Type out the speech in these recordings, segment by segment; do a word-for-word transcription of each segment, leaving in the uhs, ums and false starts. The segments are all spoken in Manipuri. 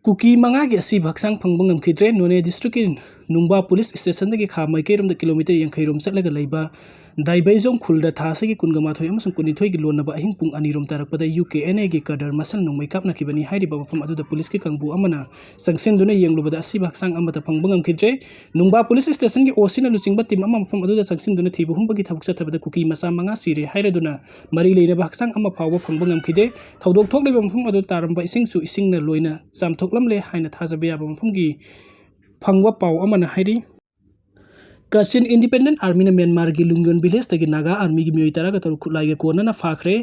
ꯀꯨꯀꯤ ꯃꯉꯥꯒꯤ ꯑꯁꯤꯕ ꯍꯛꯆꯥꯡ ꯐꯪꯕ ꯉꯝꯈꯤꯗ꯭ꯔꯦ꯫ ꯅꯣꯅꯦ district ꯀꯤ ꯅꯨꯡꯕꯥ police station ꯗꯒꯤ ꯈꯥ ꯃꯥꯏꯀꯩꯔꯣꯝꯗ kilometre ꯌꯥꯡꯈꯩ ꯔꯣꯝ ꯆꯠꯂꯒ ꯂꯩꯕ ꯗꯥꯏꯕꯩꯖꯣꯡ ꯈꯨꯜꯗ ꯊꯥ ꯑꯁꯤꯒꯤ ꯀꯨꯟꯒ ꯃꯥꯊꯣꯏ ꯑꯃꯁꯨꯡ ꯀꯨꯟꯅꯤꯊꯣꯏꯒꯤ ꯂꯣꯟꯅꯕ ꯑꯍꯤꯡ ꯄꯨꯡ ꯑꯅꯤ ꯔꯣꯝ ꯇꯥꯔꯛꯄꯗ U K N A ꯒꯤ ꯀꯗꯔ ꯃꯁꯜ ꯅꯣꯡꯃꯩ ꯀꯥꯞꯅꯈꯤꯕꯅꯤ꯫ ꯍꯥꯏꯔꯤꯕ ꯃꯐꯝ ꯑꯗꯨꯗ police ꯀꯤ ꯀꯥꯡꯕꯨ ꯑꯃꯅ ꯆꯪꯁꯤꯟꯗꯨꯅ ꯌꯦꯡꯂꯨꯕꯗ ꯑꯁꯤꯕ ꯍꯛꯆꯥꯡ ꯑꯃꯠꯇ ꯐꯪꯕ ꯉꯝꯈꯤꯗ꯭ꯔꯦ꯫ ꯅꯨꯡꯕꯥ police station ꯒꯤ O C ꯅ ꯂꯨꯆꯤꯡꯕ team ꯑꯃ ꯃꯐꯝ ꯑꯗꯨꯗ ꯆꯪꯁꯤꯟꯗꯨꯅ ꯊꯤꯕ ꯍꯨꯝꯕꯒꯤ ꯊꯕꯛ ꯆꯠꯊꯕꯗ ꯀꯨꯀꯤ ꯃꯆꯥ ꯃꯉꯥ ꯁꯤꯔꯦ ꯍꯥꯏꯔꯗꯨꯅ ꯃꯔꯤ ꯂꯩꯅꯕ ꯍꯛꯆꯥꯡ ꯑꯃ ꯐꯥꯎꯕ ꯐꯪꯕ ꯉꯝꯈꯤꯗꯦ꯫ ꯊꯧꯗꯣꯛ ꯊꯣꯛꯂꯤꯕ ꯃꯐꯝ ꯑꯗꯨ ꯇꯥꯔꯝꯕ ꯏꯁꯤꯡꯁꯨ ꯏꯁꯤꯡꯅ ꯂꯣꯏꯅ ꯆꯥꯝꯊꯣꯛꯂꯝꯂꯦ ꯍꯥꯏꯅ ꯊꯥꯖꯕ ꯌꯥꯕ ꯃꯐꯝꯒꯤ ꯐꯪꯕ ꯄꯥꯎ ꯑꯃꯅ ꯍꯥꯏꯔꯤ꯫ Kachin Independent Army ꯅ ꯃ꯭ꯌꯥꯟꯃꯥꯔꯒꯤ ꯂꯨꯡꯌꯣꯟ village ꯇꯒꯤ ꯅꯥꯒꯥ army ꯒꯤ ꯃꯤꯑꯣꯏ ꯇꯔꯥꯒ ꯇꯔꯨꯛ ꯈꯨꯠꯂꯥꯏꯒ ꯀꯣꯟꯅꯅ ꯐꯥꯈ꯭ꯔꯦ꯫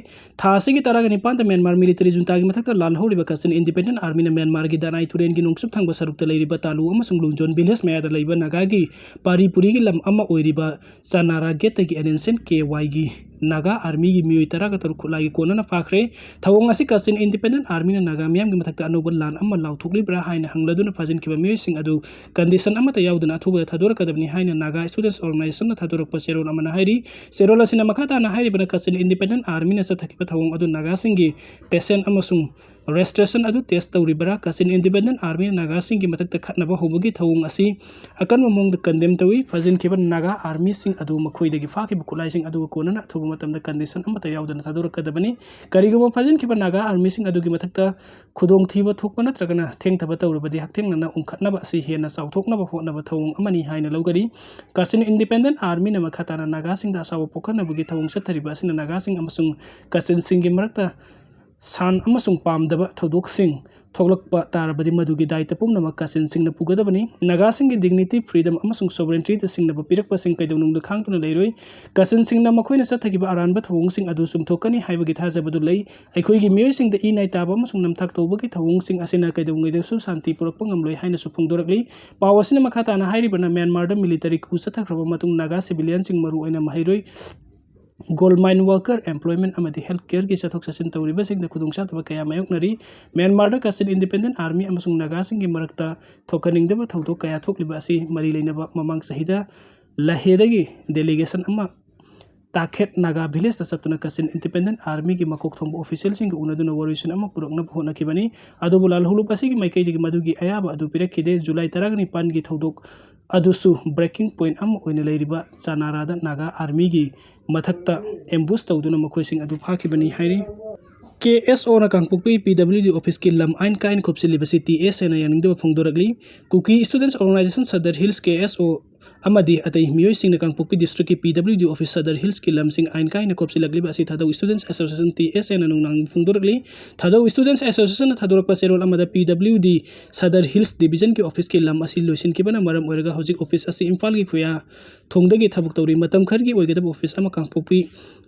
ꯊꯥ ꯑꯁꯤꯒꯤ ꯇꯔꯥꯒ ꯅꯤꯄꯥꯟꯗ ꯃ꯭ꯌꯥꯟꯃꯥꯔ military junta ꯒꯤ ꯃꯊꯛꯇ ꯂꯥꯜꯍꯧꯔꯤꯕ Kachin Independent Army ꯅ ꯃ꯭ꯌꯥꯟꯃꯥꯔꯒꯤ ꯗꯅꯥꯏ ꯇꯨꯔꯦꯟꯒꯤ ꯅꯣꯡꯆꯨꯞ ꯊꯪꯕ ꯁꯔꯨꯛꯇ ꯂꯩꯔꯤꯕ ꯇꯥꯂꯨ ꯑꯃꯁꯨꯡ ꯂꯨꯡꯖꯣꯟ village ꯃꯌꯥꯗ ꯂꯩꯕ ꯅꯥꯒꯥꯒꯤ ꯄꯥꯔꯤ ꯄꯨꯔꯤꯒꯤ ꯂꯝ ꯑꯃ ꯑꯣꯏꯔꯤꯕ ꯆꯅꯥꯔꯥ gate ꯇꯒꯤ N S N K Y ꯒꯤ ꯅꯥꯒꯥ army ꯒꯤ ꯃꯤꯑꯣꯏ ꯇꯔꯥꯒ ꯇꯔꯨꯛ ꯈꯨꯠꯂꯥꯏꯒꯤ ꯀꯣꯟꯅꯅ ꯐꯥꯈ꯭ꯔꯦ꯫ ꯊꯧꯑꯣꯡ ꯑꯁꯤ Kachin Independent Army ꯅ ꯅꯥꯒꯥ ꯃꯤꯌꯥꯝꯒꯤ ꯃꯊꯛꯇ ꯑꯅꯧꯕ ꯂꯥꯟ ꯑꯃ ꯂꯥꯎꯊꯣꯛꯂꯤꯕ꯭ꯔꯥ ꯍꯥꯏꯅ ꯍꯪꯂꯗꯨꯅ ꯐꯥꯖꯤꯟꯈꯤꯕ ꯃꯤꯑꯣꯏꯁꯤꯡ ꯑꯗꯨ condition ꯑꯃꯠꯇ ꯌꯥꯎꯗꯅ ꯑꯊꯨꯕꯗ ꯊꯥꯗꯣꯔꯛꯀꯗꯕꯅꯤ ꯍꯥꯏꯅ Naga Students Organisation ꯅ ꯊꯥꯗꯣꯔꯛꯄ ꯆꯦꯔꯣꯜ ꯑꯃꯅ ꯍꯥꯏꯔꯤ꯫ ꯆꯦꯔꯣꯜ ꯑꯁꯤꯅ ꯃꯈꯥ ꯇꯥꯅ ꯍꯥꯏꯔꯤꯕꯅ Kachin Independent Army ꯅ ꯆꯠꯊꯈꯤꯕ ꯊꯧꯑꯣꯡ ꯑꯗꯨ ꯅꯥꯒꯥꯁꯤꯡꯒꯤ patience ꯑꯃꯁꯨꯡ restraint ꯑꯗꯨ test ꯇꯧꯔꯤꯕ꯭ꯔꯥ? Kachin Independent Army ꯅ ꯅꯥꯒꯥꯁꯤꯡꯒꯤ ꯃꯊꯛꯇ ꯈꯠꯅꯕ ꯍꯧꯕꯒꯤ ꯊꯧꯑꯣꯡ ꯑꯁꯤ ꯑꯀꯟꯕ ꯃꯑꯣꯡꯗ condemn ꯇꯧꯏ꯫ ꯐꯥꯖꯤꯟꯈꯤꯕ ꯅꯥꯒꯥ army ꯁꯤꯡ ꯑꯗꯨ ꯃꯈꯣꯏꯗꯒꯤ ꯐꯥꯈꯤꯕ ꯈꯨꯠꯂꯥꯏꯁꯤꯡ ꯑꯗꯨꯒ ꯀꯣꯟꯅꯅ ꯑꯊꯨꯕ ꯃꯇꯝꯗ condition ꯑꯃꯠꯇ ꯌꯥꯎꯗꯅ ꯊꯥꯗꯣꯔꯛꯀꯗꯕꯅꯤ꯫ ꯀꯔꯤꯒꯨꯝꯕ ꯐꯥꯖꯤꯟꯈꯤꯕ ꯅꯥꯒꯥ army ꯁꯤꯡ ꯑꯗꯨꯒꯤ ꯃꯊꯛꯇ ꯈꯨꯗꯣꯡꯊꯤꯕ ꯊꯣꯛꯄ ꯅꯠꯇ꯭ꯔꯒꯅ ꯊꯦꯡꯊꯕ ꯇꯧꯔꯕꯗꯤ ꯍꯛꯊꯦꯡꯅꯅ ꯎꯪꯈꯠꯅꯕ ꯑꯁꯤ ꯍꯦꯟꯅ ꯆꯥꯎꯊꯣꯛꯅꯕ ꯍꯣꯠꯅꯕ ꯊꯧꯑꯣꯡ ꯑꯃꯅꯤ ꯍꯥꯏꯅ ꯂꯧꯒꯅꯤ꯫ Kachin Independent Army ꯅ ꯃꯈꯥ ꯇꯥꯅ ꯅꯥꯒꯥꯁꯤꯡꯗ ꯑꯁꯥꯎꯕ ꯄꯣꯛꯍꯟꯅꯕꯒꯤ ꯊꯧꯑꯣꯡ ꯆꯠꯊꯔꯤꯕ ꯑꯁꯤꯅ ꯅꯥꯒꯥꯁꯤꯡ ꯑꯃꯁꯨꯡ ꯀꯆꯤꯟꯁꯤꯡꯒꯤ ꯃꯔꯛꯇ ꯁꯥꯟ ꯑꯃꯁꯨꯡ ꯄꯥꯝꯗꯕ ꯊꯧꯗꯣꯛꯁꯤꯡ ꯊꯣꯛꯂꯛꯄ ꯇꯥꯔꯕꯗꯤ ꯃꯗꯨꯒꯤ ꯗꯥꯏꯇ ꯄꯨꯝꯅꯃꯛ ꯀꯆꯤꯟꯁꯤꯡꯅ ꯄꯨꯒꯗꯕꯅꯤ꯫ ꯅꯥꯒꯥꯁꯤꯡꯒꯤ dignity, freedom ꯑꯃꯁꯨꯡ sovereignty ꯗ ꯁꯤꯡꯅꯕ ꯄꯤꯔꯛꯄꯁꯤꯡ ꯀꯩꯗꯧꯅꯨꯡꯗ ꯈꯥꯡꯗꯨꯅ ꯂꯩꯔꯣꯏ꯫ ꯀꯆꯤꯟꯁꯤꯡꯅ ꯃꯈꯣꯏꯅ ꯆꯠꯊꯈꯤꯕ ꯑꯔꯥꯟꯕ ꯊꯧꯑꯣꯡꯁꯤꯡ ꯑꯗꯨ ꯆꯨꯝꯊꯣꯛꯀꯅꯤ ꯍꯥꯏꯕꯒꯤ ꯊꯥꯖꯕꯗꯨ ꯂꯩ꯫ ꯑꯩꯈꯣꯏꯒꯤ ꯃꯤꯑꯣꯏꯁꯤꯡꯗ ꯏ ꯅꯥꯏ ꯇꯥꯕ ꯑꯃꯁꯨꯡ ꯅꯝꯊꯥꯛ ꯇꯧꯕꯒꯤ ꯊꯧꯑꯣꯡꯁꯤꯡ ꯑꯁꯤꯅ ꯀꯩꯗꯧꯉꯩꯗꯁꯨ ꯁꯥꯟꯇꯤ ꯄꯨꯔꯛꯄ ꯉꯝꯂꯣꯏ ꯍꯥꯏꯅꯁꯨ ꯐꯣꯡꯗꯣꯔꯛꯂꯤ꯫ ꯄꯥꯎ ꯑꯁꯤꯅ ꯃꯈꯥ ꯇꯥꯅ ꯍꯥꯏꯔꯤꯕꯅ, ꯃ꯭ꯌꯥꯟꯃꯥꯔꯗ military coup ꯆꯠꯊꯈ꯭ꯔꯕ ꯃꯇꯨꯡ ꯅꯥꯒꯥ civilian ꯁꯤꯡ, ꯃꯔꯨꯑꯣꯏꯅ ꯃꯍꯩꯔꯣꯏ, coal mine worker, employment ꯑꯃꯗꯤ health care ꯒꯤ ꯆꯠꯊꯣꯛ ꯆꯠꯁꯤꯟ ꯇꯧꯔꯤꯕꯁꯤꯡꯗ ꯈꯨꯗꯣꯡꯆꯥꯗꯕ ꯀꯌꯥ ꯃꯥꯌꯣꯛꯅꯔꯤ꯫ ꯃ꯭ꯌꯥꯟꯃꯥꯔꯗ Kachin Independent Army ꯑꯃꯁꯨꯡ ꯅꯥꯒꯥꯁꯤꯡꯒꯤ ꯃꯔꯛꯇ ꯊꯣꯛꯍꯟꯅꯤꯡꯗꯕ ꯊꯧꯗꯣꯛ ꯀꯌꯥ ꯊꯣꯛꯂꯤꯕ ꯑꯁꯤ ꯃꯔꯤ ꯂꯩꯅꯕ ꯃꯃꯥꯡ ꯆꯍꯤꯗ ꯂꯍꯦꯗꯒꯤ delegation ꯑꯃ ꯇꯥꯈꯦꯠ ꯅꯥꯒꯥ ꯚꯤꯂꯦꯖꯇ ꯆꯠꯇꯨꯅ ꯀꯆꯤꯟ ꯏꯟꯗꯤꯄꯦꯟꯗꯦꯟ ꯑꯥꯔꯃꯤꯒꯤ ꯃꯀꯣꯛ ꯊꯣꯡꯕ ꯑꯣꯐꯤꯁꯤꯌꯦꯜꯁꯤꯡꯒ ꯎꯅꯗꯨꯅ ꯋꯥꯔꯣꯏꯁꯤꯟ ꯑꯃ ꯄꯨꯔꯛꯅꯕ ꯍꯣꯠꯅꯈꯤꯕꯅꯤ꯫ ꯑꯗꯨꯕꯨ ꯂꯥꯜꯍꯧꯂꯨꯞ ꯑꯁꯤꯒꯤ ꯃꯥꯏꯀꯩꯗꯒꯤ ꯃꯗꯨꯒꯤ ꯑꯌꯥꯕ ꯑꯗꯨ ꯄꯤꯔꯛꯈꯤꯗꯦ꯫ ꯖꯨꯂꯥꯏ ꯇꯔꯥꯅꯤꯄꯥꯟꯒꯤ ꯊꯧꯗꯣꯛ ꯑꯗꯨꯁꯨ ꯕ꯭ꯔꯦꯀꯤꯡ ꯄꯣꯏꯟ ꯑꯃ ꯑꯣꯏꯅ ꯂꯩꯔꯤꯕ ꯆꯅꯥꯔꯥꯗ ꯅꯥꯒꯥ ꯑꯥꯔꯃꯤꯒꯤ ꯃꯊꯛꯇ ꯑꯦꯝꯕꯨꯁ ꯇꯧꯗꯨꯅ ꯃꯈꯣꯏꯁꯤꯡ ꯑꯗꯨ ꯐꯥꯈꯤꯕꯅꯤ ꯍꯥꯏꯔꯤ꯫ ꯀꯦ ꯑꯦꯁ ꯑꯣꯅ ꯀꯥꯡꯄꯣꯛꯄꯤ ꯄꯤ ꯗꯕ꯭ꯂꯤꯎ ꯗꯤ ꯑꯣꯐꯤꯁꯀꯤ ꯂꯝ ꯑꯥꯏꯟ ꯀꯥꯏꯅ ꯈꯣꯞꯆꯤꯜꯂꯤꯕꯁꯤ ꯇꯤ ꯑꯦꯁ ꯑꯦꯅ ꯌꯥꯅꯤꯡꯗꯕ ꯐꯣꯡꯗꯣꯔꯛꯂꯤ꯫ ꯀꯨꯀꯤ ꯏꯁꯇꯨꯗꯦꯟꯁ ꯑꯣꯔꯒꯅꯥꯏꯖꯦꯁꯟ ꯁꯗꯔ ꯍꯤꯜꯁ, ꯀꯦ ꯑꯦꯁ ꯑꯣ, ꯑꯃꯗꯤ ꯑꯇꯩ ꯃꯤꯑꯣꯏꯁꯤꯡꯅ ꯀꯥꯡꯄꯣꯛꯄꯤ ꯗꯤꯁꯇ꯭ꯔꯤꯛꯀꯤ ꯄꯤ ꯗꯕ꯭ꯂꯤꯎ ꯗꯤ ꯑꯣꯐꯤꯁ ꯁꯗꯔ ꯍꯤꯜꯁꯀꯤ ꯂꯝꯁꯤꯡ ꯑꯥꯏꯟ ꯀꯥꯏꯅ ꯈꯣꯞꯆꯤꯜꯂꯛꯂꯤꯕ ꯑꯁꯤ ꯊꯥꯗꯧ ꯏꯁꯇꯨꯗꯦꯟꯁ ꯑꯦꯁꯣꯁꯤꯌꯦꯁꯟ, ꯇꯤ ꯑꯦꯁ ꯑꯦꯅ ꯅꯨꯡꯅꯥꯡ ꯐꯣꯡꯗꯣꯔꯛꯂꯤ꯫ ꯊꯥꯗꯧ ꯏꯁꯇꯨꯗꯦꯟꯁ ꯑꯦꯁꯣꯁꯤꯌꯦꯁꯟꯅ ꯊꯥꯗꯣꯔꯛꯄ ꯆꯦꯔꯣꯜ ꯑꯃꯗ ꯄꯤ ꯗꯕ꯭ꯂꯤꯎ ꯗꯤ ꯁꯗꯔ ꯍꯤꯜꯁ ꯗꯤꯕꯤꯖꯟꯒꯤ ꯑꯣꯐꯤꯁꯀꯤ ꯂꯝ ꯑꯁꯤ ꯂꯣꯏꯁꯤꯟꯈꯤꯕꯅ ꯃꯔꯝ ꯑꯣꯏꯔꯒ ꯍꯧꯖꯤꯛ ꯑꯣꯐꯤꯁ ꯑꯁꯤ ꯏꯝꯐꯥꯜꯒꯤ ꯈꯨꯌꯥ ꯊꯣꯡꯗꯒꯤ ꯊꯕꯛ ꯇꯧꯔꯤ꯫ ꯃꯇꯝ ꯈꯔꯒꯤ ꯑꯣꯏꯒꯗꯕ ꯑꯣꯐꯤꯁ ꯑꯃ ꯀꯥꯡꯄꯣꯛꯄꯤ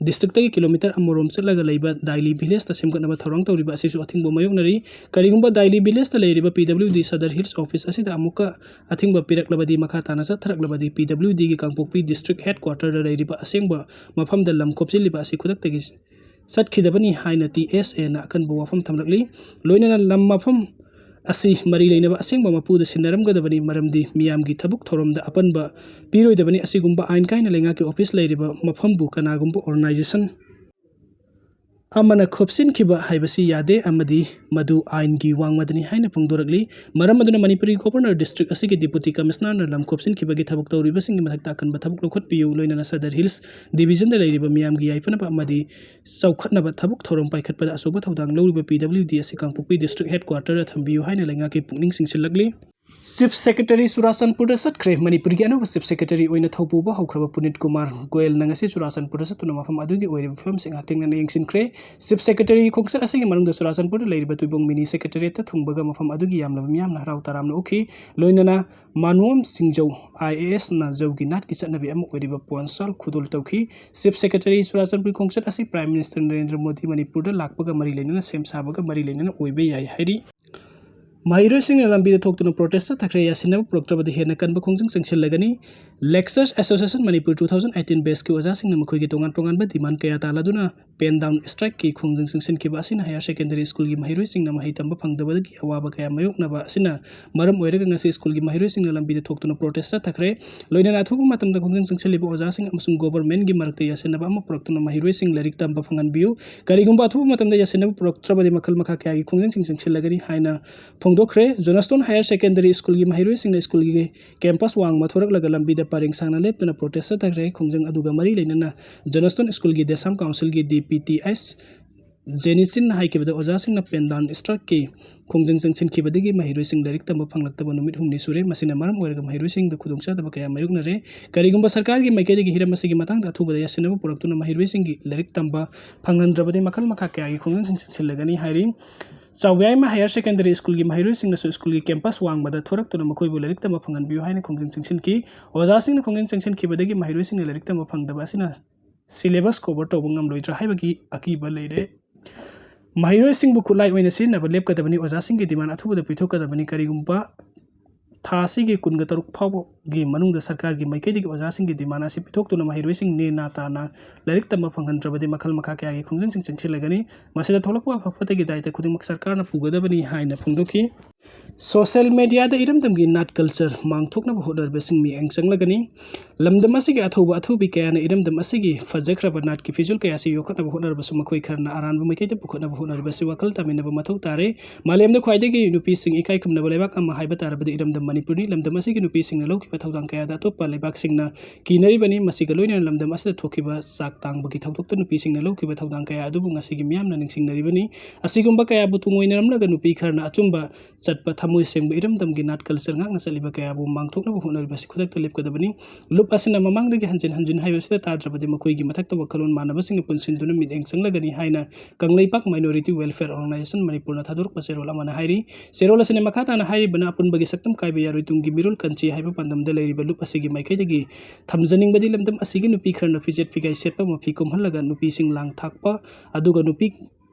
ꯗꯤꯁꯇ꯭ꯔꯤꯛꯇꯒꯤ ꯀꯤꯂꯣꯃꯤꯇꯔ ꯑꯃꯔꯣꯝ ꯆꯠꯂꯒ ꯂꯩꯕ ꯗꯥꯏꯂꯤ ꯚꯤꯂꯦꯖꯇ ꯁꯦꯝꯒꯠꯅꯕ ꯊꯧꯔꯥꯡ ꯇꯧꯔꯤꯕ ꯑꯁꯤꯁꯨ ꯑꯊꯤꯡꯕ ꯃꯥꯌꯣꯛꯅꯔꯤ꯫ ꯀꯔꯤꯒꯨꯝꯕ ꯗꯥꯏꯂꯤ ꯚꯤꯂꯦꯖꯇ ꯂꯩꯔꯤꯕ ꯄꯤ ꯗꯕ꯭ꯂꯤꯎ ꯗꯤ ꯁꯗꯔ ꯍꯤꯜꯁ ꯑꯣꯐꯤꯁ ꯑꯁꯤꯗ ꯑꯃꯨꯛꯀ ꯑꯊꯤꯡꯕ ꯄꯤꯔꯛꯂꯕꯗꯤ, ꯃꯈꯥ ꯇꯥꯅ ꯆꯠꯊꯔꯛꯂꯕꯗꯤ ꯄꯤ ꯗꯕ꯭ꯂꯤꯎ ꯗꯤꯒꯤ ꯀꯥꯡꯄꯣꯛꯄꯤ ꯗꯤꯁꯇ꯭ꯔꯤꯛ ꯍꯦꯗ ꯀ꯭ꯋꯥꯇꯔꯗ ꯂꯩꯔꯤꯕ ꯑꯁꯦꯡꯕ ꯃꯐꯝꯗ ꯂꯝ ꯈꯣꯞꯆꯤꯜꯂꯤꯕ ꯑꯁꯤ ꯈꯨꯗꯛꯇꯒꯤ ꯆꯠꯈꯤꯗꯕꯅꯤ ꯍꯥꯏꯅ ꯇꯤ ꯑꯦꯁ ꯑꯦꯅ ꯑꯀꯟꯕ ꯋꯥꯐꯝ ꯊꯝꯂꯛꯂꯤ꯫ ꯂꯣꯏꯅꯅ ꯂꯝ ꯃꯐꯝ ꯑꯁꯤ ꯃꯔꯤ ꯂꯩꯅꯕ ꯑꯁꯦꯡꯕ ꯃꯄꯨꯗ ꯁꯤꯟꯅꯔꯝꯒꯗꯕꯅꯤ, ꯃꯔꯝꯗꯤ ꯃꯤꯌꯥꯝꯒꯤ ꯊꯕꯛ ꯊꯧꯔꯝꯗ ꯑꯄꯟꯕ ꯄꯤꯔꯣꯏꯗꯕꯅꯤ꯫ ꯑꯁꯤꯒꯨꯝꯕ ꯑꯥꯏꯟ ꯀꯥꯏꯅ ꯂꯩꯉꯥꯛꯀꯤ ꯑꯣꯐꯤꯁ ꯂꯩꯔꯤꯕ ꯃꯐꯝꯕꯨ ꯀꯅꯥꯒꯨꯝꯕ ꯑꯣꯔꯒꯅꯥꯏꯖꯦꯁꯟ ꯑꯃꯅ ꯈꯣꯞꯆꯤꯟꯈꯤꯕ ꯍꯥꯏꯕꯁꯤ ꯌꯥꯗꯦ ꯑꯃꯗꯤ ꯃꯗꯨ ꯑꯥꯏꯟꯒꯤ ꯋꯥꯡꯃꯗꯅꯤ ꯍꯥꯏꯅ ꯐꯣꯡꯗꯣꯔꯛꯂꯤ꯫ ꯃꯔꯝ ꯑꯗꯨꯅ ꯃꯅꯤꯄꯨꯔꯒꯤ ꯒꯣꯕꯔꯅꯔ ꯗꯤꯁꯇ꯭ꯔꯤꯛ ꯑꯁꯤꯒꯤ ꯗꯤꯄꯨꯇꯤ ꯀꯃꯤꯁꯅꯔꯅ ꯂꯝ ꯈꯣꯞꯆꯤꯟꯈꯤꯕꯒꯤ ꯊꯕꯛ ꯇꯧꯔꯤꯕꯁꯤꯡꯒꯤ ꯃꯊꯛꯇ ꯑꯀꯟꯕ ꯊꯕꯛ ꯂꯧꯈꯠꯄꯤꯌꯨ, ꯂꯣꯏꯅꯅ ꯁꯗꯔ ꯍꯤꯜꯁ ꯗꯤꯕꯤꯖꯟꯗ ꯂꯩꯔꯤꯕ ꯃꯤꯌꯥꯝꯒꯤ ꯌꯥꯏꯐꯅꯕ ꯑꯃꯗꯤ ꯆꯥꯎꯈꯠꯅꯕ ꯊꯕꯛ ꯊꯧꯔꯝ ꯄꯥꯏꯈꯠꯄꯗ ꯑꯆꯧꯕ ꯊꯧꯗꯥꯡ ꯂꯧꯔꯤꯕ ꯄꯤ ꯗꯕ꯭ꯂꯤꯎ ꯗꯤ ꯑꯁꯤ ꯀꯥꯡꯄꯣꯛꯄꯤ ꯗꯤꯁꯇ꯭ꯔꯤꯛ ꯍꯦꯗ ꯀ꯭ꯋꯥꯇꯔꯗ ꯊꯝꯕꯤꯌꯨ ꯍꯥꯏꯅ ꯂꯩꯉꯥꯛꯀꯤ ꯄꯨꯛꯅꯤꯡ ꯆꯤꯡꯁꯤꯜꯂꯛꯂꯤ꯫ ꯆꯤꯐ ꯁꯦꯀ꯭ꯔꯦꯇꯔꯤ ꯆꯨꯔꯥꯆꯥꯟꯄꯨꯔꯗ ꯆꯠꯈ꯭ꯔꯦ꯫ ꯃꯅꯤꯄꯨꯔꯒꯤ ꯑꯅꯧꯕ ꯆꯤꯐ ꯁꯦꯀ꯭ꯔꯦꯇꯔꯤ ꯑꯣꯏꯅ ꯊꯧ ꯄꯨꯕ ꯍꯧꯈ꯭ꯔꯕ ꯄꯨꯅꯤꯠ ꯀꯨꯃꯥꯔ ꯒꯣꯌꯜꯅ ꯉꯁꯤ ꯆꯨꯔꯥꯆꯥꯟꯄꯨꯔꯗ ꯆꯠꯇꯨꯅ ꯃꯐꯝ ꯑꯗꯨꯒꯤ ꯑꯣꯏꯔꯤꯕ ꯐꯤꯕꯝꯁꯤꯡ ꯍꯛꯊꯦꯡꯅꯅ ꯌꯦꯡꯁꯤꯟꯈ꯭ꯔꯦ꯫ ꯆꯤꯐ ꯁꯦꯀ꯭ꯔꯦꯇꯔꯤꯒꯤ ꯈꯣꯡꯆꯠ ꯑꯁꯤꯒꯤ ꯃꯅꯨꯡꯗ ꯆꯨꯔꯥꯆꯥꯟꯄꯨꯔꯗ ꯂꯩꯔꯤꯕ ꯇꯨꯏꯕꯣꯡ ꯃꯤꯅꯤ ꯁꯦꯀ꯭ꯔꯦꯇꯔꯤꯌꯦꯠꯇ ꯊꯨꯡꯕꯒ ꯃꯐꯝ ꯑꯗꯨꯒꯤ ꯌꯥꯝꯂꯕ ꯃꯤꯌꯥꯝꯅ ꯍꯔꯥꯎ ꯇꯔꯥꯝꯅ ꯑꯣꯛꯈꯤ꯫ ꯂꯣꯏꯅꯅ ꯃꯥꯅꯨꯑꯝ ꯁꯤꯡꯖꯧ, ꯑꯥꯏ ꯑꯦ ꯑꯦꯁꯅ ꯖꯧꯒꯤ ꯅꯥꯠꯀꯤ ꯆꯠꯅꯕꯤ ꯑꯃ ꯑꯣꯏꯔꯤꯕ ꯄꯣꯟꯁꯥꯜ ꯈꯨꯗꯣꯜ ꯇꯧꯈꯤ꯫ ꯆꯤꯐ ꯁꯦꯀ꯭ꯔꯦꯇꯔꯤ ꯆꯨꯔꯥꯆꯥꯟꯄꯨꯔ ꯈꯣꯡꯆꯠ ꯑꯁꯤ ꯄ꯭ꯔꯥꯏꯝ ꯃꯤꯅꯤꯁꯇꯔ ꯅꯔꯦꯟꯗ꯭ꯔ ꯃꯣꯗꯤ ꯃꯅꯤꯄꯨꯔꯗ ꯂꯥꯛꯄꯒ ꯃꯔꯤ ꯂꯩꯅꯅ ꯁꯦꯝ ꯁꯥꯕꯒ ꯃꯔꯤ ꯂꯩꯅꯅ ꯑꯣꯏꯕ ꯌꯥꯏ ꯍꯥꯏꯔꯤ꯫ ꯃꯍꯩꯔꯣꯏꯁꯤꯡꯅ ꯂꯝꯕꯤꯗ ꯊꯣꯛꯇꯨꯅ protest ꯆꯠꯊꯈ꯭ꯔꯦ꯫ ꯌꯥꯁꯤꯟꯅꯕ ꯄꯨꯔꯛꯇ꯭ꯔꯕꯗꯤ ꯍꯦꯟꯅ ꯀꯟꯕ ꯈꯣꯡꯖꯪ ꯆꯪꯁꯤꯜꯂꯒꯅꯤ꯫ Lecturers Association Manipur two thousand eighteen batchꯀꯤ ꯑꯣꯖꯥꯁꯤꯡꯅ ꯃꯈꯣꯏꯒꯤ ꯇꯣꯉꯥꯟ ꯇꯣꯉꯥꯟꯕ demand ꯀꯌꯥ ꯇꯥꯜꯂꯗꯨꯅ pen down strikeꯀꯤ ꯈꯣꯡꯖꯪ ꯆꯪꯁꯤꯟꯈꯤꯕ ꯑꯁꯤꯅ higher secondary schoolꯒꯤ ꯃꯍꯩꯔꯣꯏꯁꯤꯡꯅ ꯃꯍꯩ ꯇꯝꯕ ꯐꯪꯗꯕꯗꯒꯤ ꯑꯋꯥꯕ ꯀꯌꯥ ꯃꯥꯌꯣꯛꯅꯕ ꯑꯁꯤꯅ ꯃꯔꯝ ꯑꯣꯏꯔꯒ ꯉꯁꯤ schoolꯒꯤ ꯃꯍꯩꯔꯣꯏꯁꯤꯡꯅ ꯂꯝꯕꯤꯗ ꯊꯣꯛꯇꯨꯅ protest ꯆꯠꯊꯈ꯭ꯔꯦ꯫ ꯂꯣꯏꯅꯅ ꯑꯊꯨꯕ ꯃꯇꯝꯗ ꯈꯣꯡꯖꯪ ꯆꯪꯁꯤꯜꯂꯤꯕ ꯑꯣꯖꯥꯁꯤꯡ ꯑꯃꯁꯨꯡ governmentꯀꯤ ꯃꯔꯛꯇ ꯌꯥꯁꯤꯟꯅꯕ ꯑꯃ ꯄꯨꯔꯛꯇꯨꯅ ꯃꯍꯩꯔꯣꯏꯁꯤꯡ ꯂꯥꯏꯔꯤꯛ ꯇꯝꯕ ꯐꯪꯍꯟꯕꯤꯌꯨ꯫ ꯀꯔꯤꯒꯨꯝꯕ ꯑꯊꯨꯕ ꯃꯇꯝꯗ ꯌꯥꯁꯤꯟꯅꯕ ꯄꯨꯔꯛꯇ꯭ꯔꯕꯗꯤ ꯃꯈꯜ ꯃꯈꯥ ꯀꯌꯥꯒꯤ ꯈꯣꯡꯖꯪꯁꯤꯡ ꯆꯪꯁꯤꯜꯂꯒꯅꯤ ꯍꯥꯏꯅ ꯐꯣꯡꯗꯣꯛꯈ꯭ꯔꯦ꯫ Johnstone Higher Secondary Schoolꯒꯤ ꯃꯍꯩꯔꯣꯏꯁꯤꯡꯅ schoolꯒꯤ campus ꯋꯥꯡꯃ ꯊꯣꯔꯛꯂꯒ ꯂꯝꯕꯤꯗ ꯄꯔꯦꯡ ꯁꯥꯡꯅ ꯂꯦꯞꯇꯨꯅ protest ꯆꯠꯊꯈ꯭ꯔꯦ꯫ ꯈꯣꯡꯖꯪ ꯑꯗꯨꯒ ꯃꯔꯤ ꯂꯩꯅꯅ Johnstone Schoolꯒꯤ Dessam Councilꯒꯤ D P T S Jenisin ꯍꯥꯏꯈꯤꯕꯗ ꯑꯣꯖꯥꯁꯤꯡꯅ pen down strikeꯀꯤ ꯈꯣꯡꯖꯪ ꯆꯪꯁꯤꯟꯈꯤꯕꯗꯒꯤ ꯃꯍꯩꯔꯣꯏꯁꯤꯡ ꯂꯥꯏꯔꯤꯛ ꯇꯝꯕ ꯐꯪꯂꯛꯇꯕ ꯅꯨꯃꯤꯠ ꯍꯨꯝꯅꯤ ꯁꯨꯔꯦ꯫ ꯃꯁꯤꯅ ꯃꯔꯝ ꯑꯣꯏꯔꯒ ꯃꯍꯩꯔꯣꯏꯁꯤꯡꯗ ꯈꯨꯗꯣꯡꯆꯥꯗꯕ ꯀꯌꯥ ꯃꯥꯌꯣꯛꯅꯔꯦ꯫ ꯀꯔꯤꯒꯨꯝꯕ ꯁꯔꯀꯥꯔꯒꯤ ꯃꯥꯏꯀꯩꯗꯒꯤ ꯍꯤꯔꯝ ꯑꯁꯤꯒꯤ ꯃꯇꯥꯡꯗ ꯑꯊꯨꯕꯗ ꯌꯥꯁꯤꯟꯅꯕ ꯄꯨꯔꯛꯇꯨꯅ ꯃꯍꯩꯔꯣꯏꯁꯤꯡꯒꯤ ꯂꯥꯏꯔꯤꯛ ꯇꯝꯕ ꯐꯪꯍꯟꯗ꯭ꯔꯕꯗꯤ ꯃꯈꯜ ꯃꯈꯥ ꯀꯌꯥꯒꯤ ꯈꯣꯡꯖꯪꯁꯤꯡ ꯆꯪꯁꯤꯜꯂꯒꯅꯤ ꯍꯥꯏꯔꯤ꯫ ꯆꯥꯎꯌꯥꯏꯃ Higher Secondary Schoolꯒꯤ ꯃꯍꯩꯔꯣꯏꯁꯤꯡꯅꯁꯨ schoolꯒꯤ campus ꯋꯥꯡꯃꯗ ꯊꯣꯔꯛꯇꯨꯅ ꯃꯈꯣꯏꯕꯨ ꯂꯥꯏꯔꯤꯛ ꯇꯝꯕ ꯐꯪꯍꯟꯕꯤꯌꯨ ꯍꯥꯏꯅ ꯈꯣꯡꯖꯪ ꯆꯪꯁꯤꯟꯈꯤ꯫ ꯑꯣꯖꯥꯁꯤꯡꯅ ꯈꯣꯡꯖꯪ ꯆꯪꯁꯤꯟꯈꯤꯕꯗꯒꯤ ꯃꯍꯩꯔꯣꯏꯁꯤꯡꯅ ꯂꯥꯏꯔꯤꯛ ꯇꯝꯕ ꯐꯪꯗꯕ ꯑꯁꯤꯅ syllabus cover ꯇꯧꯕ ꯉꯝꯂꯣꯏꯗ꯭ꯔꯥ ꯍꯥꯏꯕꯒꯤ ꯑꯀꯤꯕ ꯂꯩꯔꯦ꯫ ꯃꯍꯩꯔꯣꯏꯁꯤꯡꯕꯨ ꯈꯨꯠꯂꯥꯏ ꯑꯣꯏꯅ ꯁꯤꯖꯤꯟꯅꯕ ꯂꯦꯞꯀꯗꯕꯅꯤ꯫ ꯑꯣꯖꯥꯁꯤꯡꯒꯤ demand ꯑꯊꯨꯕꯗ ꯄꯤꯊꯣꯛꯀꯗꯕꯅꯤ꯫ ꯀꯔꯤꯒꯨꯝꯕ ꯊꯥ ꯑꯁꯤꯒꯤ ꯀꯨꯟꯒ ꯇꯔꯨꯛ ꯐꯥꯎꯕꯒꯤ ꯃꯅꯨꯡꯗ ꯁꯔꯀꯥꯔꯒꯤ ꯃꯥꯏꯀꯩꯗꯒꯤ ꯑꯣꯖꯥꯁꯤꯡꯒꯤ demand ꯑꯁꯤ ꯄꯤꯊꯣꯛꯇꯨꯅ ꯃꯍꯩꯔꯣꯏꯁꯤꯡ ꯅꯦꯅꯥ ꯇꯥꯅ ꯂꯥꯏꯔꯤꯛ ꯇꯝꯕ ꯐꯪꯍꯟꯗ꯭ꯔꯕꯗꯤ ꯃꯈꯜ ꯃꯈꯥ ꯀꯌꯥꯒꯤ ꯈꯣꯡꯖꯪꯁꯤꯡ ꯆꯪꯁꯤꯜꯂꯒꯅꯤ꯫ ꯃꯁꯤꯗ ꯊꯣꯛꯂꯛꯄ ꯑꯐ ꯐꯠꯇꯒꯤ ꯗꯥꯏꯇ ꯈꯨꯗꯤꯡꯃꯛ ꯁꯔꯀꯥꯔꯅ ꯄꯨꯒꯗꯕꯅꯤ ꯍꯥꯏꯅ ꯐꯣꯡꯗꯣꯛꯈꯤ꯫ Social mediaꯗ ꯏꯔꯝꯗꯝꯒꯤ ꯅꯥꯠ culture ꯃꯥꯡꯊꯣꯛꯅꯕ ꯍꯣꯠꯅꯔꯤꯕꯁꯤꯡ ꯃꯤꯠꯌꯦꯡ ꯆꯪꯂꯒꯅꯤ꯫ ꯂꯝꯗꯝ ꯑꯁꯤꯒꯤ ꯑꯊꯧꯕ ꯑꯊꯧꯕꯤ ꯀꯌꯥꯅ ꯏꯔꯝꯗꯝ ꯑꯁꯤꯒꯤ ꯐꯖꯈ꯭ꯔꯕ ꯅꯥꯠꯀꯤ ꯐꯤꯖꯣꯜ ꯀꯌꯥ ꯑꯁꯤ ꯌꯣꯛꯈꯠꯅꯕ ꯍꯣꯠꯅꯔꯕꯁꯨ ꯃꯈꯣꯏ ꯈꯔꯅ ꯑꯔꯥꯟꯕ ꯃꯥꯏꯀꯩꯗ ꯄꯨꯈꯠꯅꯕ ꯍꯣꯠꯅꯔꯤꯕꯁꯤ ꯋꯥꯈꯜ ꯇꯥꯃꯤꯟꯅꯕ ꯃꯊꯧ ꯇꯥꯔꯦ꯫ ꯃꯥꯂꯦꯝꯗ ꯈ꯭ꯋꯥꯏꯗꯒꯤ ꯅꯨꯄꯤꯁꯤꯡ ꯏꯀꯥꯏ ꯈꯨꯝꯅꯕ ꯂꯩꯕꯥꯛ ꯑꯃ ꯍꯥꯏꯕ ꯇꯥꯔꯕꯗꯤ ꯏꯔꯝꯗꯝ ꯃꯅꯤꯄꯨꯔꯅꯤ꯫ ꯂꯝꯗꯝ ꯑꯁꯤꯒꯤ ꯅꯨꯄꯤꯁꯤꯡꯅ ꯂꯧꯈꯤꯕ ꯊꯧꯗꯥꯡ ꯀꯌꯥꯗ ꯑꯇꯣꯞꯄ ꯂꯩꯕꯥꯛꯁꯤꯡꯅ ꯀꯤꯅꯔꯤꯕꯅꯤ꯫ ꯃꯁꯤꯒ ꯂꯣꯏꯅꯅ ꯂꯝꯗꯝ ꯑꯁꯤꯗ ꯊꯣꯛꯈꯤꯕ ꯆꯥꯛ ꯇꯥꯡꯕꯒꯤ ꯊꯧꯗꯣꯛꯇ ꯅꯨꯄꯤꯁꯤꯡꯅ ꯂꯧꯈꯤꯕ ꯊꯧꯗꯥꯡ ꯀꯌꯥ ꯑꯗꯨꯕꯨ ꯉꯁꯤꯒꯤ ꯃꯤꯌꯥꯝꯅ ꯅꯤꯡꯁꯤꯡꯅꯔꯤꯕꯅꯤ꯫ ꯑꯁꯤꯒꯨꯝꯕ ꯀꯌꯥꯕꯨ ꯇꯨꯡꯑꯣꯏꯅꯔꯝꯂꯒ ꯅꯨꯄꯤ ꯈꯔꯅ ꯑꯆꯨꯝꯕ ꯆꯠꯄ ꯊꯃꯣꯏ ꯁꯦꯡꯕ ꯏꯔꯝꯗꯝꯒꯤ ꯅꯥꯠ culture ꯉꯥꯛꯅ ꯆꯠꯂꯤꯕ ꯀꯌꯥꯕꯨ ꯃꯥꯡꯊꯣꯛꯅꯕ ꯍꯣꯠꯅꯔꯤꯕꯁꯤ ꯈꯨꯗꯛꯇ ꯂꯦꯞꯀꯗꯕꯅꯤ꯫ ꯂꯨꯞ ꯑꯁꯤꯅ ꯃꯃꯥꯡꯗꯒꯤ ꯍꯟꯖꯤꯟ ꯍꯟꯖꯤꯟ ꯍꯥꯏꯕꯁꯤꯗ ꯇꯥꯗ꯭ꯔꯕꯗꯤ ꯃꯈꯣꯏꯒꯤ ꯃꯊꯛꯇ ꯋꯥꯈꯜꯂꯣꯟ ꯃꯥꯟꯅꯕꯁꯤꯡꯅ ꯄꯨꯟꯁꯤꯟꯗꯨꯅ ꯃꯤꯠꯌꯦꯡ ꯆꯪꯂꯒꯅꯤ ꯍꯥꯏꯅ ꯀꯪꯂꯩꯄꯥꯛ Minority Welfare Organisation ꯃꯅꯤꯄꯨꯔꯅ ꯊꯥꯗꯣꯔꯛꯄ ꯆꯦꯔꯣꯜ ꯑꯃꯅ ꯍꯥꯏꯔꯤ꯫ ꯆꯦꯔꯣꯜ ꯑꯁꯤꯅ ꯃꯈꯥ ꯇꯥꯅ ꯍꯥꯏꯔꯤꯕꯅ ꯑꯄꯨꯟꯕꯒꯤ ꯁꯛꯇꯝ ꯀꯥꯏꯕ ꯌꯥꯔꯣꯏ ꯇꯨꯡꯒꯤ ꯃꯤꯔꯣꯜ ꯀꯟꯁꯤ ꯍꯥꯏꯕ ꯄꯥꯟꯗꯝꯗ ꯂꯩꯔꯤꯕ ꯂꯨꯞ ꯑꯁꯤꯒꯤ ꯃꯥꯏꯀꯩꯗꯒꯤ ꯊꯝꯖꯅꯤꯡꯕꯗꯤ ꯂꯝꯗꯝ ꯑꯁꯤꯒꯤ ꯅꯨꯄꯤ ꯈꯔꯅ ꯐꯤꯖꯦꯠ ꯐꯤꯒꯥꯏ ꯁꯦꯠꯄ ꯃꯐꯤ ꯀꯨꯝꯍꯜꯂꯒ ꯅꯨꯄꯤꯁꯤꯡ ꯂꯥꯡ ꯊꯥꯛꯄ ꯑꯗꯨꯒ ꯅꯨꯄꯤ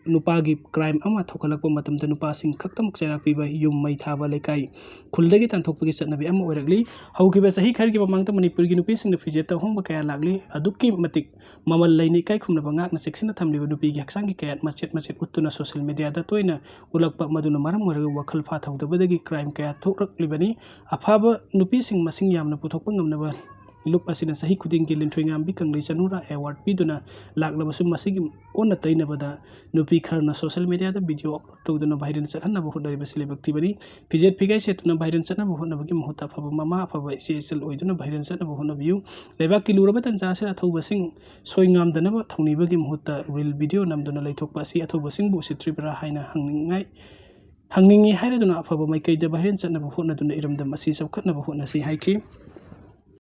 ꯅꯨꯄꯥꯒꯤ crime ꯑꯃ ꯊꯣꯛꯍꯜꯂꯛꯄ ꯃꯇꯝꯗ ꯅꯨꯄꯥꯁꯤꯡ ꯈꯛꯇꯃꯛ ꯆꯩꯔꯥꯛ ꯄꯤꯕ, ꯌꯨꯝ ꯃꯩ ꯊꯥꯕ, ꯂꯩꯀꯥꯏ ꯈꯨꯜꯗꯒꯤ ꯇꯥꯟꯊꯣꯛꯄꯒꯤ ꯆꯠꯅꯕꯤ ꯑꯃ ꯑꯣꯏꯔꯛꯂꯤ꯫ ꯍꯧꯈꯤꯕ ꯆꯍꯤ ꯈꯔꯒꯤ ꯃꯃꯥꯡꯗ ꯃꯅꯤꯄꯨꯔꯒꯤ ꯅꯨꯄꯤꯁꯤꯡꯅ ꯐꯤꯖꯦꯠꯇ ꯑꯍꯣꯡꯕ ꯀꯌꯥ ꯂꯥꯛꯂꯤ꯫ ꯑꯗꯨꯛꯀꯤ ꯃꯇꯤꯛ ꯃꯃꯜ ꯂꯩꯅ ꯏꯀꯥꯏ ꯈꯨꯝꯅꯕ ꯉꯥꯛꯅ ꯆꯦꯛꯁꯤꯟꯅ ꯊꯝꯂꯤꯕ ꯅꯨꯄꯤꯒꯤ ꯍꯛꯆꯥꯡꯒꯤ ꯀꯌꯥꯠ ꯃꯆꯦꯠ ꯃꯆꯦꯠ ꯎꯠꯇꯨꯅ social mediaꯗ ꯇꯣꯏꯅ ꯎꯠꯂꯛꯄ, ꯃꯗꯨꯅ ꯃꯔꯝ ꯑꯣꯏꯔꯒ ꯋꯥꯈꯜ ꯐꯥꯊꯍꯧꯗꯕꯗꯒꯤ crime ꯀꯌꯥ ꯊꯣꯛꯂꯛꯂꯤꯕꯅꯤ꯫ ꯑꯐꯕ ꯅꯨꯄꯤꯁꯤꯡ ꯃꯁꯤꯡ ꯌꯥꯝꯅ ꯄꯨꯊꯣꯛꯄ ꯉꯝꯅꯕ ꯂꯨꯞ ꯑꯁꯤꯅ ꯆꯍꯤ ꯈꯨꯗꯤꯡꯒꯤ ꯂꯤꯟꯊꯣꯏꯉꯥꯝꯕꯤ ꯀꯪꯂꯩ ꯆꯅꯨꯔꯥ award ꯄꯤꯗꯨꯅ ꯂꯥꯛꯂꯕꯁꯨ, ꯃꯁꯤꯒꯤ ꯑꯣꯟꯅ ꯇꯩꯅꯕꯗ ꯅꯨꯄꯤ ꯈꯔꯅ social mediaꯗ video upload ꯇꯧꯗꯨꯅ viral ꯆꯠꯍꯟꯅꯕ ꯍꯣꯠꯅꯔꯤꯕꯁꯤ ꯂꯥꯏꯕꯛ ꯊꯤꯕꯅꯤ꯫ ꯐꯤꯖꯦꯠ ꯐꯤꯒꯥꯏ ꯁꯦꯠꯇꯨꯅ viral ꯆꯠꯅꯕ ꯍꯣꯠꯅꯕꯒꯤ ꯃꯍꯨꯠꯇ ꯑꯐꯕ ꯃꯃꯥ, ꯑꯐꯕ ꯏꯆꯦ ꯏꯆꯜ ꯑꯣꯏꯗꯨꯅ viral ꯆꯠꯅꯕ ꯍꯣꯠꯅꯕꯤꯌꯨ꯫ ꯂꯩꯕꯥꯛꯀꯤ ꯂꯨꯔꯕ ꯇꯟꯖꯥ ꯑꯁꯤꯗ ꯑꯊꯧꯕꯁꯤꯡ ꯁꯣꯏ ꯉꯥꯝꯗꯅꯕ ꯊꯧꯅꯤꯕꯒꯤ ꯃꯍꯨꯠꯇ reel video ꯅꯝꯗꯨꯅ ꯂꯩꯊꯣꯛꯄ ꯑꯁꯤ ꯑꯊꯧꯕꯁꯤꯡꯕꯨ ꯎꯁꯤꯠꯇ꯭ꯔꯤꯕ꯭ꯔꯥ ꯍꯥꯏꯅ ꯍꯪꯅꯤꯡꯉꯥꯏ, ꯍꯪꯅꯤꯡꯉꯤ ꯍꯥꯏꯔꯗꯨꯅ ꯑꯐꯕ ꯃꯥꯏꯀꯩꯗ viral ꯆꯠꯅꯕ ꯍꯣꯠꯅꯗꯨꯅ ꯏꯔꯝꯗꯝ ꯑꯁꯤ ꯆꯥꯎꯈꯠꯅꯕ ꯍꯣꯠꯅꯁꯤ ꯍꯥꯏꯈꯤ꯫